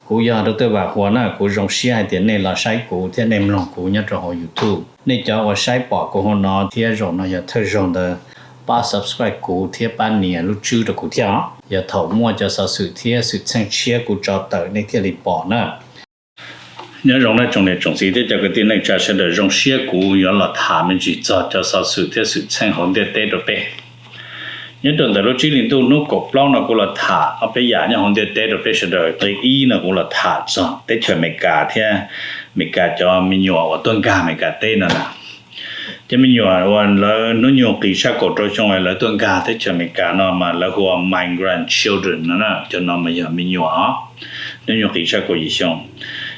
Kuv yog Dr. Vam Huas na, kuv zoo siab hais tias nej los saib kuv thiab nej mloog kuv nyob rau hauv YouTube. Nej cov uas saib pom kuv hauv no thiab zaum no yog thawj zaug ntawd, pab subscribe kuv thiab pab nias lub tswb rau kuv thiab os. Yog thaum muaj cov xov xwm thiab xwm txheej tshiab kuv tso tawm nej thiaj li pom na. Nyob zoo nej tsoom niam tsoom txiv thiab cov kwv tij neej tsa sawv daws, zoo siab kuv yuav los tham me ntsis txog cov xov xwm thiab xwm txheej hauv ntiaj teb rau peb. Nyob rau ntawm lub tsib hlis ntuj hnub kaum plaub no kuv los tham ob peb yam nyob hauv ntiaj teb rau peb sawv daws. Qhov ib no kuv los tham txog teb chaws Amelikas thiab Amelikas cov me nyuam uas tuaj nkag Amelikas teb no na. Cov me nyuam uas lawv hnub nyoog qis tshaj kaum rau xyoo lawv tuaj nkag teb chaws Amelikas no mas lawv hu ua migrant children no na, cov no mas yog me nyuam os, hnub nyoog qis tshaj kaum yim xyoo.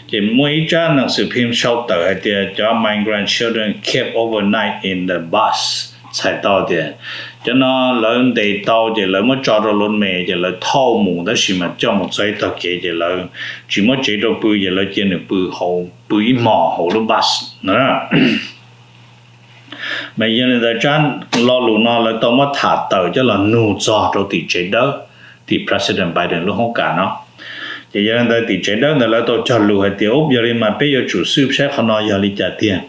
Ces muaj ib tsab neeg xwm phim sau tawm hais tias cov migrant children kept overnight in the bus, txhais tau tias cov no lawv ntes tau ces lawv muab tso rau lub mes ces lawv thauj mus, tab sis mas coj mus txog ib tog kev ces lawv tsis muab tsev rau pw ces lawv cia nws pw hauv, pw ib hmos hauv lub bus no. Mas yog li ntawd tsab lo lus no lawv tau muab tham tawm coj los nug txog rau tim tsev dawb, tim President Biden lub hoob kas no. Ces yog li ntawd tim tsev dawb ntawd lawv tau cog lus hais tias, ub, yog li mas peb yuav tsum xwb saib qhov no yog li cas tiag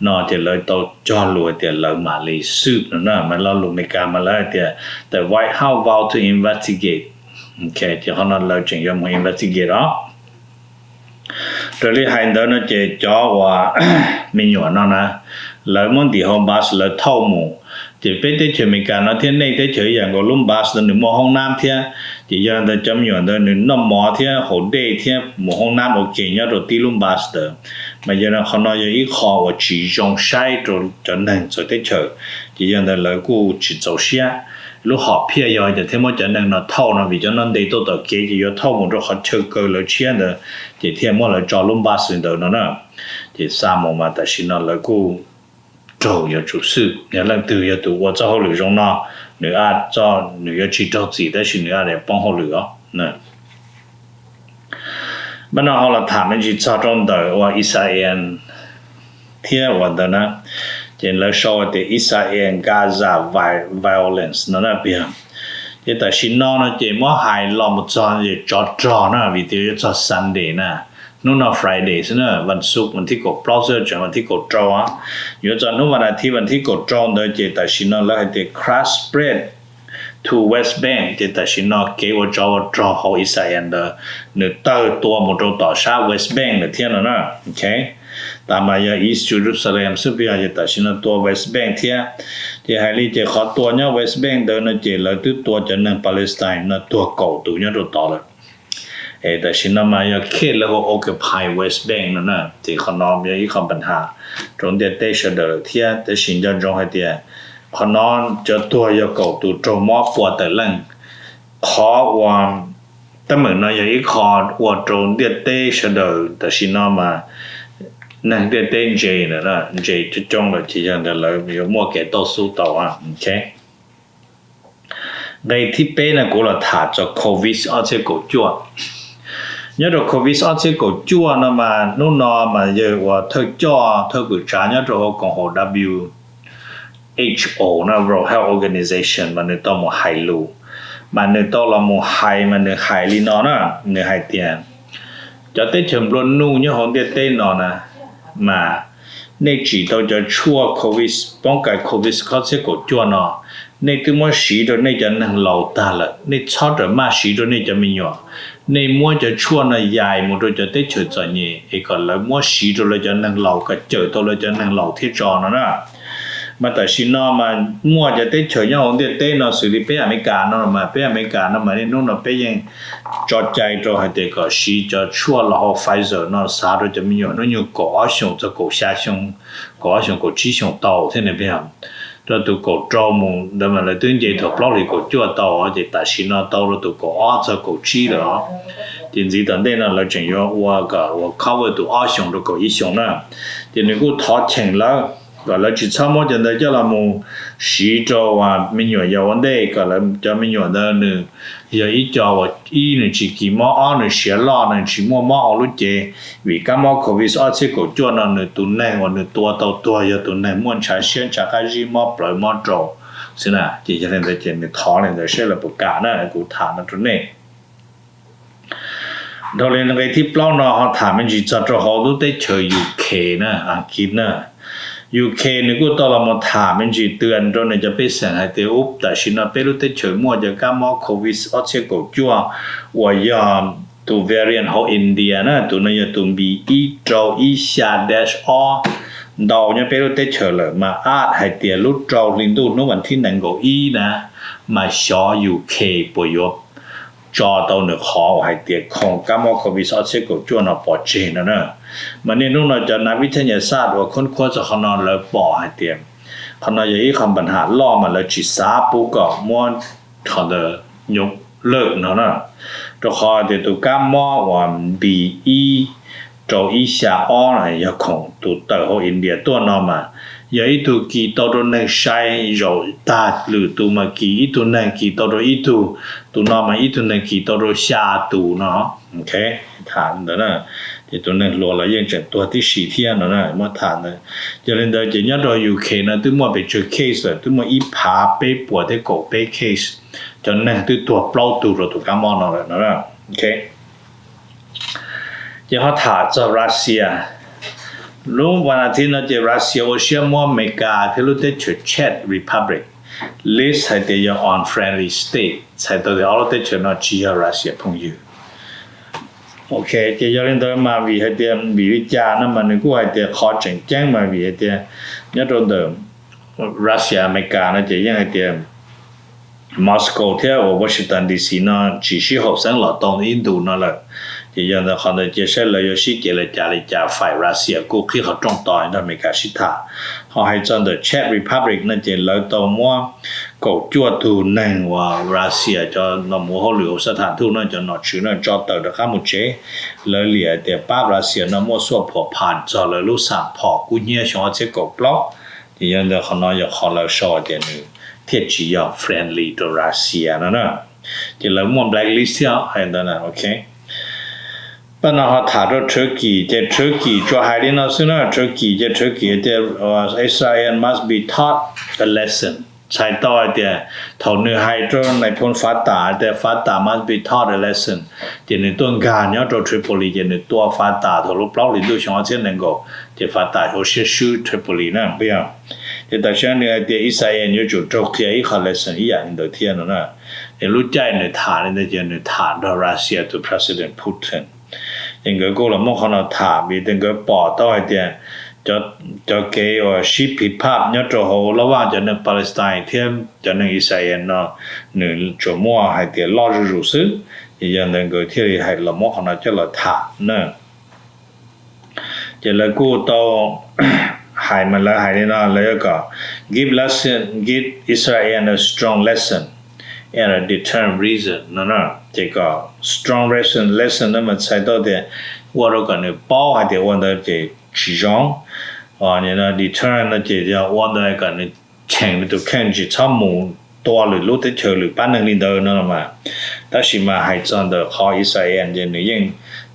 no, ces lawv tau cog lus hais tias lawv mam li xwb no na. Mas lo lus Amelikas mas lawv hais tias the White House vowed to investigate. Ces qhov no lawv tseem yuav mus investigate os. Raws li hais ntawd no ces cov uas me nyuam no na, lawv muab ntim hauv bus lawv thauj mus. Ces peb teb chaws Amelikas no thiab nej teb chaws ib yam nkaus, lub bus ntawd nws muaj hoob nab thiab. Ces yog li ntawd cov me nyuam ntawd nws noj mov thiab haus dej thiab mus hoob nab ua ke nyob rau tib lub bus ntawd. Mas yog li qhov no yog ib qho uas tsis zoo saib rau cov neeg txawv teb chaws. Ces yog li ntawd lawv kuj tsis txaus siab. Lub hom phiaj yog tias thiaj muab cov neeg no thauj no, vim cov no ntes tau tom kev ces yuav thauj mus rau qhov chaw kaw lawv tshiab ntawd, ces thiaj muab lawv tso lub bus li ntawd no na. Ces xa mus mas tam sim no lawv kuj raug yuav tsum xwb. Yog leej twg yog tus ua txoj hauj lwm zoo no, nws a txoj, nws yuav tsis raug txim tab sis nws a poob hauj lwm os. Mas no ho los tham me ntsis txog rau ntawm uas Israel thiab uas ntawd na, ces lawv sau tias Israel Gaza violence no na pig. Ces tam sim no no ces muab hais los mus txog tsov rog na, vim tias yuav txog Sunday na, hnub no Friday xwb na, vas xuv vas thib kaum plaub xwb tseem vas thib kaum rau, yuav txog hnub vas thiv vas thib kaum rau ntawd ces tam sim no lawv hais tias crash spread to West Bank, ces tam sim no kev ua tsov ua rog hauv Israel ntawd nws tawg tua mus rau tom sab West Bank lawm thiab no na. Tas mas yog East Jerusalem xwb pig, ces tam sim no tua West Bank thiab. Ces hais li ces qhov tua nyob West Bank ntawd no ces lawv twb tua cov neeg Palestine no tuag kaum tus nyob rau tod lawm. Es tam sim no mas yog khej lawv hu occupy West Bank no na, ces qhov no yog ib qho pab has rau ntiaj teb sawv daws lawm thiab. Tab sis nco ntsoov hais tias qhov no cov tuag yog kaum tus raug mob pua tawm leej. Qhov uas teeb meem no yog ib qho ua rau ntiaj teb sawv daws tam sim no mas neeg ntiaj teb ntse, ntse coob coob lawm ces yog ntawd lawv yuav muaj kev tau xub tau. Nqe thib peb no kuv los tham txog Covid ob txhiab kaum cuaj. Nyob rau Covid ob txhiab kaum cuaj no mas hnub no mas yawg uas thawj coj thawj pwm tsav nyob rau hauv koom haum W H O na, World Health Organization, mas nws tau mus hais lus, mas nws tau los mus hais mas nws hais li no na, nws hais tias cov teb chaws nplua nuj nyob hauv ntiaj teb no na, mas nej tsim tau cov tshuaj Covid, poob kas Covid ob txhiab kaum cuaj no, nej twb muab siv rau nej cov neeg laus tag lawm, nej txhob rawm maj siv rau nej cov me nyuam. Nej muab cov tshuaj no yais mus rau cov teb chaws txom nyem es kom lawv muab siv rau lawv cov neeg laus, kom cawm tau lawv cov neeg laus thiab tso no na. Mas tam sim no mas muaj cov teb chaws nyob hauv ntiaj teb no xws li peb Amelikas no mas, peb Amelikas no mas niaj hnub no peb yeej tso cai rau hais tias kom siv cov tshuaj los hauv Pfizer no xav rau cov me nyuam hnub nyoog kaum ob xyoos txog kaum xya xyoo, kaum ob xyoos kaum tsib xyoos tau thiab ne peb. Rau tus kaum rau mus ntawd mas lawv twb nce thaum plaub hlis kaum cuaj tau, ces tam sim no tau rau tus kaum ob txog kaum tsib lawm os. Ces ntxiv tom ntej no lawv tseem yuav ua kom ua cover tus ob xyoos rau kaum ib xyoos na. Ces nws kuj thov cheem lawv kom lawv tsis txhob muab cov ntawd coj los mus siv rau me nyuam yaus ua ntej, kom lawv cov me nyuam ntawd nws yog ib co uas ib nws tsis kis mob, ob nws siav loj nws tsis muaj mob hauv lub cev, vim kab mob Covid ob txhiab kaum cuaj no nws tus neeg uas nws tua tau tuag yog tus neeg muaj ntshav siab ntshav qab zib, mob plawv mob rau xwb na. Ces yog li ntawd ces nws thov li ntawd, saib lawv puas kam na, kuv tham no rau nej. Dhau li nqe thib plaub no ho tham me ntsis txog rau hauv lub teb chaws U K na, Askiv na. U K nws kuj tau los mus tham me ntsis twb rau nws cov pej xeem hais tias ub, tam sim no peb lub teb chaws muaj cov kab mob covid ob txhiab kaum cuaj uas yog tus variant hauv India na, tus no yog tus B ib rau ib xya dash ob. Ntau nyob peb lub teb chaws lawm mas ab hais tias lub rau hli ntuj hnub vas thib nees nkaum ib na, mas xyov U K puas yuav tso tau nws qhov uas hais tias khoom kab mob covid ob txhiab kaum cuaj no pov tseg no na. Mas niaj hnub no cov nav vib thaj nyas xaj uas khoob khuab txog qhov no lawv pom hais tias qhov no yog ib qho npa ham loj mas lawv tsis xav pub kom muab qhov ntawd nyuj lawj no na, rau qhov tias tus kab mob uas B ib rau ib xya ob no yog khoom tus tawm hauv India tuaj no mas yog ib tug kis tau rau neeg sai zaum tag lwm tus mas kis ib tug neeg kis tau rau ib tug, tus no mas ib tug neeg kis tau rau xya tus no. Tham li ntawd na, ces tus neeg hluas los yeej tseem tuag tib si thiab no na, muab tham ntawd. Yog li ntawd ces nyob rau U K no twb muaj pes tsawg case lawm, twb muaj ib phav peb puas thiab kaum peb case, cov neeg twb tuag plaub tug rau tus kab mob no lawm no. Ces ho tham txog Russia. Lub vas thiv no ces Russia ua siab muab Amelikas thiab lub teb chaws Czech Republic list hais tias yog unfriendly state, txhais tau tias ob lub teb chaws no tsis yog Russia phooj ywg. Ok, ces yog li ntawd mas vim hais tias vim li cas no mas nws kuj hais tias qhov tseem ceeb mas vim hais tias nyob rau ntawm Russia Amelikas no ces yeej hais tias Moscow thiab uas Washington D C no tsis sib haum xeeb los tau ib ntus no lawm. Ces yog ntawd qhov ntawd cia saib lawv yuav sib cev li cas li cas, faim Russia kuj qhib qhov rooj tos nrog Amelikas sib tham. Ho hais txog ntawm Czech Republic no ces lawv tau muab kaum cuaj tug neeg uas Russia cov no mus hauj lwm hauv xab tham ntuj no cov nom tswv no tso tawm rov qab mus tsev. Lawv liam tias pab Russia no muaj xuaj phuam phas txog lawv lub xam phom kub hnyiab xyoo ob txhiab kaum plaub. Ces yog ntawd qhov no yog qhov lawv sau tias nws thiaj tsis yog friendly rau Russia no na. Ces lawv muaj blacklist thiab hais ntawd na, ok. Pab no ho tham rau Turkey, ces Turkey tsuas hais li no xwb na, Turkey ces Turkey tias Israel must be taught a lesson. Txhais tau hais tias thaum nws hais rau nais phoo Fatah tias Fatah must be taught a lesson, ces nws tuaj nkag nyob rau Tripoli, ces nws tua Fatah thaum lub plaub hlis ntuj xyoo ob txhiab nees nkaum, ces Fatah ua siab swb Tripoli na, puas yog? Ces tam sim no nws hais tias Israel yuav tsum raug qhia ib qho lesson ib yam li ntawd thiab no na. Ces lub caij nws tham li ntawd ces nws tham nrog Russia tus President Putin. Ces nkawd kuj los muab qhov no tham vim tias nkawd pom tau hais tias cov kev uas sib phiv phaj nyob rau hauv laj vaj cov neeg Palestine thiab cov neeg Israel no nws tsuas muaj hais tias loj zuj zus xwb. Ces yog ntawd nkawd thiaj li hais los muab qhov no coj los tham na. Ces lawv kuj tau hais mas lawv hais li no, lawv yuav kom give lesson, give Israel a strong lesson and a deterrent reason no. Ces kom strong lesson, lesson no mas txhais tau tias ua rau kom nws paub hais tias ua ntawd ces tsis zoo. Deterrent no ces yog ua ntawd kom nws cheem nws tus kheej tsis txhob mus tua lwm lub teb chaws lwm pab neeg li ntawd no mas. Tab sis mas hais txog ntawm qhov Israel ces nws yeej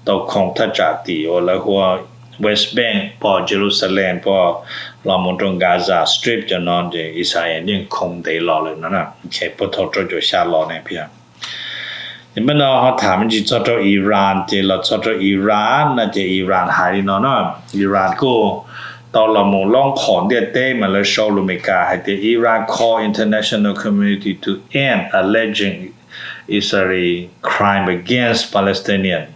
tau khoom thaj tsam tim uas lawv hu ua West Bank, pog Jerusalem, pog los mus rau Gaza Strip cov no ces Israel yeej khoom ntev los lawm no. Puag thaum rau caum xya los ne. Ces pab no ho tham me ntsis txog rau Iran, ces los txog rau Iran no ces Iran hais li no na. Iran kuj tau los mus loob qhom ntiaj teb mas lawv sau lus Amelikas hais tias Iran call international community to end alleged Israeli crime against Palestinian.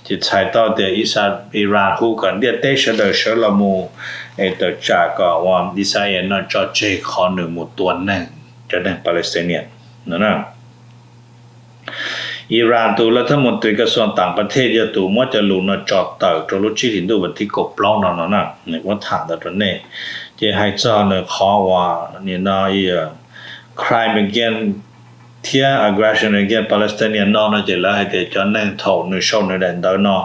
Ces txhais tau tias Iran hu kom ntiaj teb sawv daws sawv los mus es tawm tsam kom uas Israel no tso tseg qhov nws mus tua neeg, cov neeg Palestinian no na. Iran tus lawv thab mus tws kas xuas tam pas thej yog tus muab cov lus no tso tawm rau lub tsib hlis ntuj vas thib kaum plaub no no na, nws muab tham ntawd rau nej. Ces hais txog nws qhov uas nim no crime against thiab aggression against Palestinian no no ces lawv hais tias cov neeg thaum nws sau nws daim ntawv no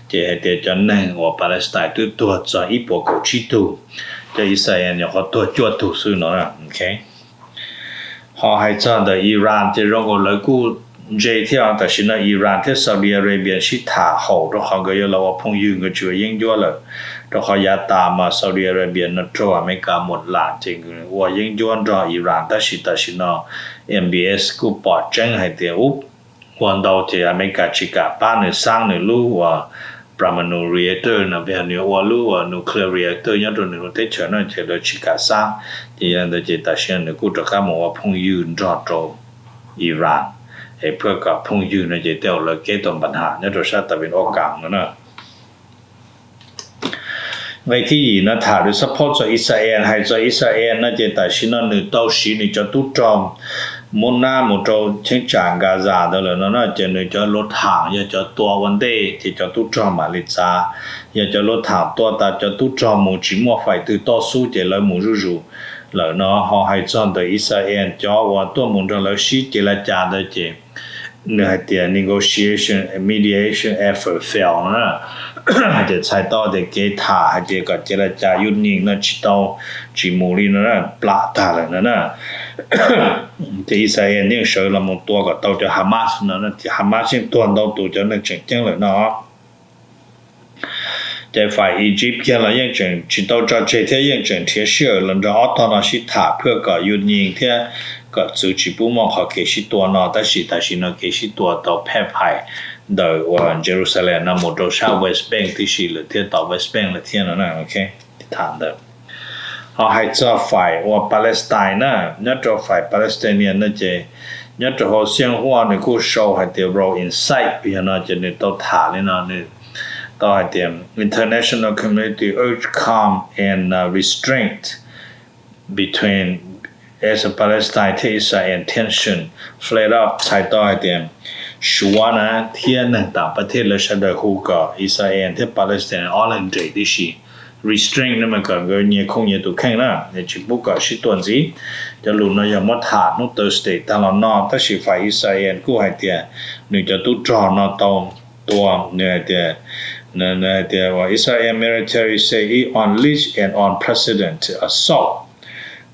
ces hais tias cov neeg uas Palestine twb tuag txog ib puas kaum tsib tug, cov Israel nyuam qhuav tuag cuaj tug xwb no. Ho hais txog ntawm Iran ces zoo nkaus lawv kuj ntse thiab, tam sim no Iran thiab Saudi Arabia sib tham haum rau qhov nkawd yuav los ua phooj ywg, nkawd tsis ua yeeb ncuab lawm. Rau qhov yav tas mas Saudi Arabia no raug Amelikas mus lam ces ua yeeb ncuab nrog Iran, tab sis tam sim no M B S kuj pom tseeb hais tias ub, ua ntau ces Amelikas tsis kam pab nws xaab nws lub uas Pramanu reactor no, vim nws ua lub uas nuclear reactor nyob rau nws lub teb chaws no ces lawv tsis kam xaab. Ces yog ntawd ces tam sim no nws kuj rov qab mus ua phooj ywg nrog rau Iran, es phuaj kom phooj ywg no ces tej zaum lawv kev tau npa ham nyob rau sab tas vim ua kam no na. Nqe thib yim no tham lus support txog Israel, hais txog Israel no ces tam sim no nws tau siv nws cov tub rog muab nab mus rau cheeb tsam Gaza ntawd lawm no na, ces nws cov lub thaam yog cov tua ua ntej ces cov tub rog mam li txav. Yog cov lub thaam tua tas cov tub rog mus tsis muaj fais twg toj xub ces lawv mus zuj zus lawm no. Ho hais txog ntawm Israel cov uas tuaj mus nrog lawv sib ce la cas ntawd ces nws hais tias negotiation mediation effort fail no na. Hais tias txhais tau tias kev tham hais tias kom ce la cas yus nyeem no tsis tau, tsis mus li no na, plam tag lawm no na. Ces Israel yeej sawv los mus tua kom tau cov Hamas no na, ces Hamas yeej tuag ntau tus cov neeg tseem ceeb lawm no. Ces fais Egypt kiag los yeej tseem tsis tau tso tseg thiab yeej tseem nrhiav sij hawm los nrog ob tog no sib tham phuaj kom yus nyeem thiab kom txwv tsis pub muaj qhov kev sib tua no, tab sis tam sim no kev sib tua tau phaj phais ntawm uas Jerusalem no mus rau sab West Bank tib si lawm thiab, tom West Bank lawm thiab no na. Tham ntawd ho hais txog fais uas Palestine na, nyob rau fais Palestinian no ces nyob rau hauv Xyooj Huaj nws kuj sau hais tias row in sight yog no ces nws tau tham li no, nws tau hais tias international community urge calm and restraint between as Palestine thiab Israel tension flare up, txhais tau hais tias Suav na thiab neeg tam pas thej lawv sawv daws hu kom Israel thiab Palestine ob leeg nres tib si. Restraint no mas kom nkawd nyias khooj nyias tus kheej na, tsis pub kom sib tua ntxiv. Cov lus no yog muab tham hnub Thursday tag los no, tab sis fais Israel kuj hais tias nws cov tub rog no tau tua, nws hais tias, nws hais tias Israel military say it unleashed an unprecedented assault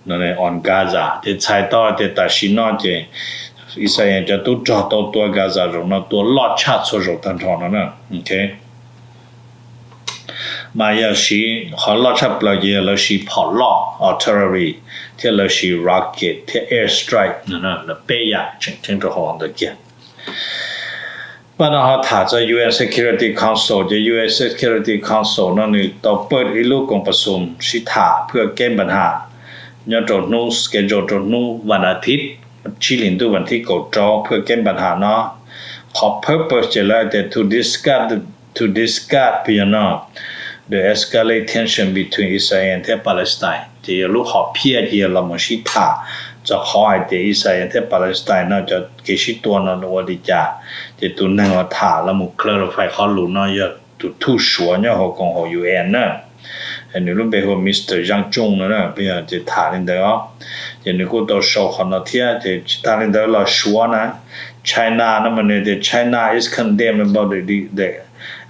on Gaza, ces txhais tau tias tam sim no ces Israel cov tub rog tau tua Gaza zaum no tua loj tshaj txhua zaum tag nrho no na. Mas yog siv qhov loj tshaj plaws ces yog lawv siv phom loj artillery thiab lawv siv rocket thiab air strike, lawv peb yam tseem ceeb rau hauv ntawd kiag. Paj no ho tham txog U N Security Council, ces U N Security Council no nws tau pawj ib lub koom pas xum sib tham phuaj kev npa ham nyob rau hnub schedule rau hnub vas as thiv, tsib hlis ntuj vas thib kaum rau phuaj kev npa ham no. Qhov purpose ces lawv tias to discuss, to discuss beyond the escalate tension between Israel thiab Palestine, ces yog lub hom phiaj ces yog los mus sib tham txog qhov hais tias Israel thiab Palestine no cov kev sib tua no nws ua li cas. Ces tus neeg uas tham los mus clarify qhov lus no yog tus thuj Suav nyob hauv koom haum U N na, nws lub npe hu ua Mister Zhang Zhong no na, ces tham li ntawd os. Ces nws kuj tau sau qhov no thiab, ces tsis tas li ntawd los Suav na, China no mas nws tias China is condemned about the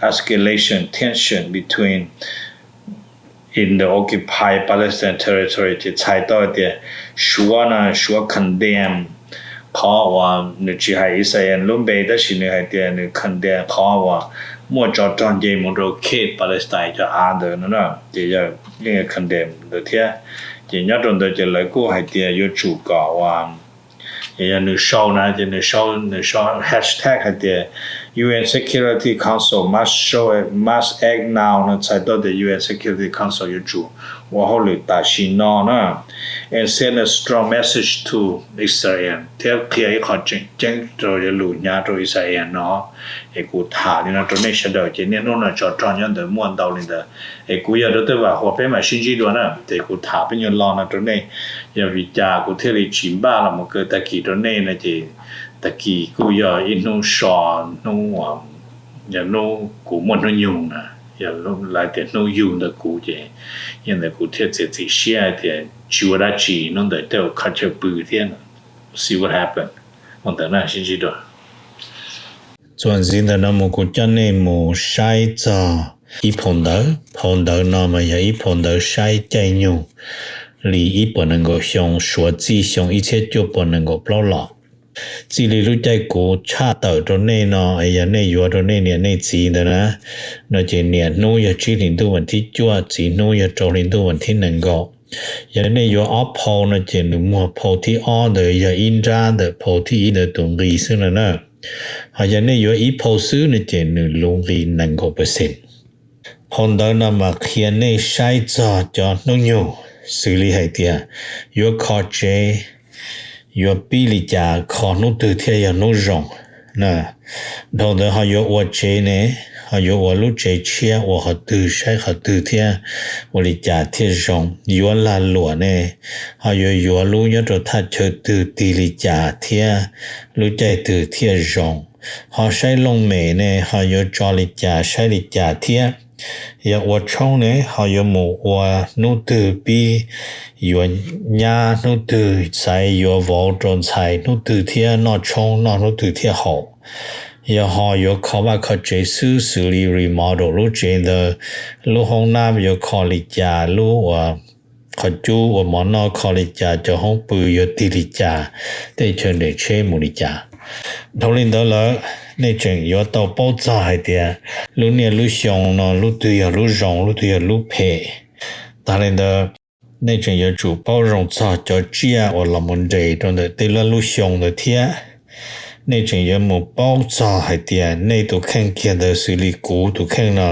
escalation tension between in the occupied Palestine territory, ces txhais tau tias Suav na, Suav condemn qhov uas nws tsis hais Israel lub npe tab sis nws hais tias nws condemn qhov uas muaj tsov rog nce mus rau khej Palestine cov av ntawd no na, ces yog yeej condemn ntawd thiab. Ces nyob rau ntawd ces lawv kuj hais tias yuav tsum kom uas yog nws sau na, ces nws sau, nws sau hashtag hais tias U N Security Council must show, must act now no, txhais tau tias U N Security Council yuav tsum ua hauj lwm tam sim no na, and send a strong message to Israel, thiab qhia ib qho tseem ceeb rau, yog lus hnyav rau Israel no. Es kuv tham li no rau nej sawv daws, ces niaj hnub no tsov rog nyob ntawd muaj ntau li ntawd. Es kuv yog Dr. Vam Huas, peb mam sib ntsib dua na, ces kuv tham peb nyuag lo no rau nej. Yog vim cas kuv thiaj li tsis npaj los mus kaw tag kis rau nej no ces tag kis kuj yog ib hnub so, hnub, yog hnub kuv muaj hnub nyoog na, yog lawv tias hnub yug ntawm kuv ces yog ntawd kuv thiaj txiav txim siab hais tias tsis ua dab tsi, hnub ntawd tej zaum kho chaw pw thiab. See what happen. Ua ntawd na, sib ntsib dua. Txuas ntxiv ntawm no mus kuv coj nej mus saib txog ib phau ntawv. Phau ntawv no mas yog ib phau ntawv saib caij nyoog li ib puas nees nkaum xyoo suav txij xyoo ib txhiab cuaj puas nees nkaum plaub los. Txij li lub caij kuv tshaj tawm rau nej no, yog nej yuav rau nej niam nej txiv ntawd na, no ces niam hnub yog tsib hlis ntuj vas thib cuaj, txiv hnub yog rau hli ntuj vas thib nees nkaum. Yog nej yuav ob phau no ces nws muag phau thib ob ntawd yog ib nrab ntawm phau thib ib ntawd tus nqi xwb no na. Ho yog nej yuav ib phau xwb no ces nws luv nqi nees nkaum percent. Phau ntawv no mas qhia nej saib txog cov hnub nyoog, xws li hais tias yuav kho tsev, yuav pib li cas, kho hnub twg thiaj yog hnub zoo. Dhau ntawd ho yuav ua tsev ne, ho yuav ua lub tsev tshiab ua qhov twg, saib qhov twg thiab ua li cas thiaj zoo. Yuav lag luam ne, ho yuav yuav lub nyob rau thaj chaw twg, tig li cas thiab lub caij twg thiaj zoo. Ho saib looj mem ne, ho yuav tso li cas, saib li cas thiab. Yog ua tshoob ne, ho yuav mus ua hnub twg pib, yuav nyab hnub twg, xaiv yuav vauv rau ntxhais hnub twg thiab noj tshoob noj hnub twg thiaj haum. Yog ho yuav kho vaj kho tsev xwb, xws li remodel lub tsev ntawd, lub hoob nab yuav kho li cas, lub uas qhov cub ua mov noj kho li cas, cov hoob pw yuav tig li cas, tej chaw nres tsheb mus li cas. Dhau li ntawd lawm, nej tseem yuav tau paub txog hais tias lub niaj lub xyoo no lub twg yog lub zoo, lub twg yog lub phem. Tas li ntawd, nej tseem yuav tsum paub zoo txog cov tsiaj uas los mus nres rau ntawm tej lub xyoo ntawd thiab. Nej tseem yuav mus paub txog hais tias nej tus kheej kiag ntawd, xws li kuv tus kheej no,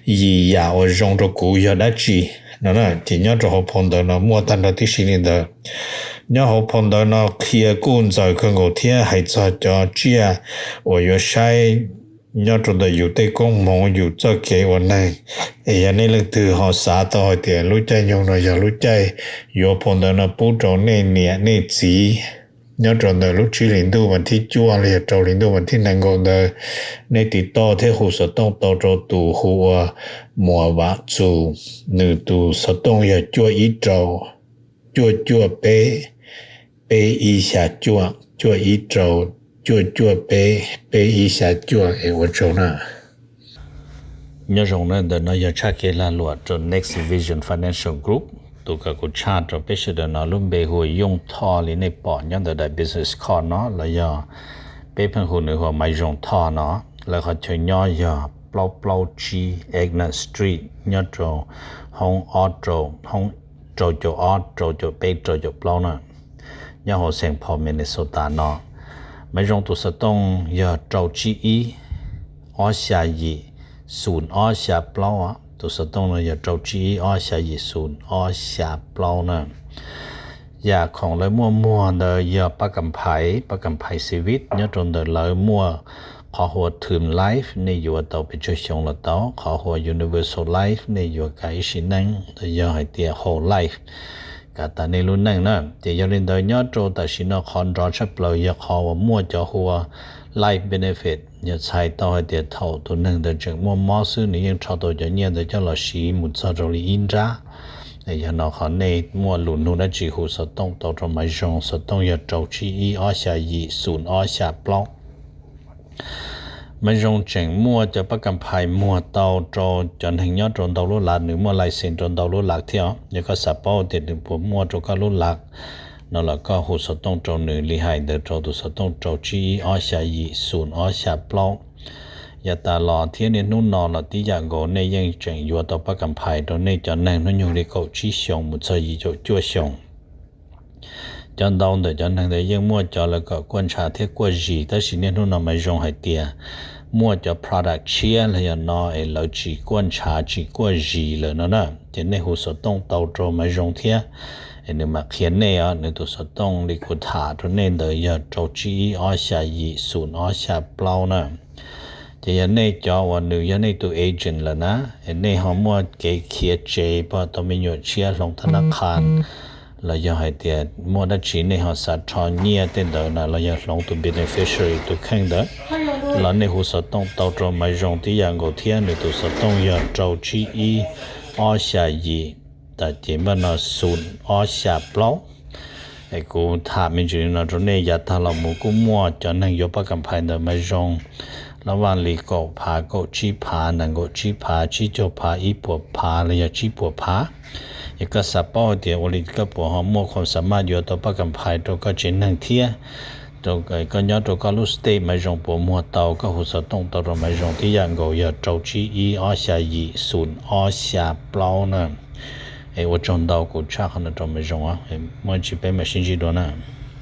yim yam uas zoo rau kuv yog dab tsi no. Ces nyob rau hauv phau ntawv no muaj tag nrho tib si li ntawd. Nyob hauv phau ntawv no qhia kuj ntxaws kawg nkaus thiab hais txog cov tsiaj uas yuav saib nyob rau ntawm yus tej koob hmoov, yus txoj kev ua neeg. Es yog nej leej twg ho xav tau hais tias lub caij nyoog no yog lub caij yuav phau ntawv no pub rau nej niam nej txiv nyob rau ntawm lub tsib hlis ntuj vas thib cuaj los yog rau hlis ntuj vas thib nees nkaum ntawd, nej tiv toj thiab hu xov tooj tau rau tus hu ua Muas Vam Txus, nws tus xov tooj yog cuaj ib rau, cuaj cuaj peb, peb ib xya cuaj, cuaj ib rau, cuaj cuaj peb, peb ib xya cuaj. Es ua tsaug na. Nyob zoo na, ntawm no yog tshaj kev lag luam rau Next Vision Financial Group. Tus kws kuv tshaj rau peb sawv daws no lub npe hu ua Yooj Thoj li nej pom nyob ntawm daim business card no, los yog peb pheej hu nws hu ua Maiv Zoo Thoj no. Lawv qhov chaw nyob yog plaub plaub tsib Egna Street nyob rau hoob ob rau, hoob rau caum ob, rau caum peb, rau caum plaub na, nyob hauv Saint Paul, Minnesota no. Maiv Zoo tus xov tooj yog rau tsib ib, ob xya yim, xum ob xya plaub. Tus xov tooj no yog rau tsib ib, ob xya yim, xum ob xya plaub na. Yam khoom lawv muaj muag ntawd yog pab kam phais, pab kam phais Civic, nyob rau ntawm lawv muaj qhov hu ua Term Life, nej yuav tau pes tsawg xyoo los tau, qhov hu ua Universal Life, nej yuav kav ib sim neej, los yog hais tias Whole Life, kav tas nej lub neej na. Ces yog li ntawd nyob rau tam sim no qhov nrov tshaj plaws yog qhov uas muaj cov hu ua life benefit, yog txhais tau hais tias thaum tus neeg ntawd tseem muaj mob xwb nws yeej rho tau cov nyiaj ntawd coj los siv mus txog rau li ib nrab. Yog no qhov nej muaj lus nug dab tsi hu xov tooj tau rau Maiv Zoo, xov tooj yog rau tsib ib, ob xya yim, xum ob xya plaub. Maiv Zoo tseem muaj cov pab kam phais muag tau rau cov neeg nyob rau ntau lub lav, nws muaj license rau ntau lub lav thiab os. Yog koj xav paub tias nws puas muaj rau koj lub lav no los koj hu xov tooj rau nws li hais ntawd rau tus xov tooj rau tsib ib, ob xya yim, xum ob xya plaub. Yav tas los thiab niaj hnub no los tib yam nkaus, nej yeej tseem yuav tau pab kam phais rau nej cov neeg hnub nyoog li kaum tsib xyoos mus txog yim caum cuaj xyoos. Cov ntau ntawm cov neeg ntawd yeej muaj cov lawv kom kuaj ntshav thiab kuaj zis, tab sis niaj hnub no Maiv Zoo hais tias muaj cov product tshiab los yog no es lawv tsis kuaj ntshav tsis kuaj zis lawm no na. Ces nej hu xov tooj tau rau Maiv Zoo thiab, es nws mam qhia nej os. Nws tus xov tooj li kuv tham rau nej ntawd yog rau tsib ib, ob xya yim, xum ob xya plaub na. Ces yog nej cov uas nws yog nej tus agent lawm na, es nej ho muaj kev khiav tsev, pom tau me nyuam tshiab hloov thab nab qhas, los yog hais tias muaj dab tsi nej ho xav rho nyiaj tej ntawd na, los yog hloov tus beneficiary tus kheej ntawd, los nej hu xov tooj tau rau Maiv Zoo tib yam nkaus thiab. Nws tus xov tooj yog rau tsib ib, ob xya yim, tas ces npaj no xum ob xya plaub. Es kuv tham me ntsis li no rau nej, yav tag los mus kuj muaj cov neeg yuav pab kam phais ntawm Maiv Zoo lab vaj li kaum phav, kaum tsib phav, nees nkaum tsib phav, tsib caug phav, ib puas phav los yog tsib puas phav. Yog koj xav paub hais tias ua li koj puas ho muaj khuam xas maj yuav tau pab kam phais rau koj tsev neeg thiab rau koj nyob rau koj lub state, Maiv Zoo puas muag tau, koj hu xov tooj tau rau Maiv Zoo tib yam nkaus yog rau tsib ib, ob xya yim, xum ob xya plaub na. Es ua tsaug ntau, kuv tshaj qhov no rau Maiv Zoo, muaj tsis peb mam sib ntsib dua na.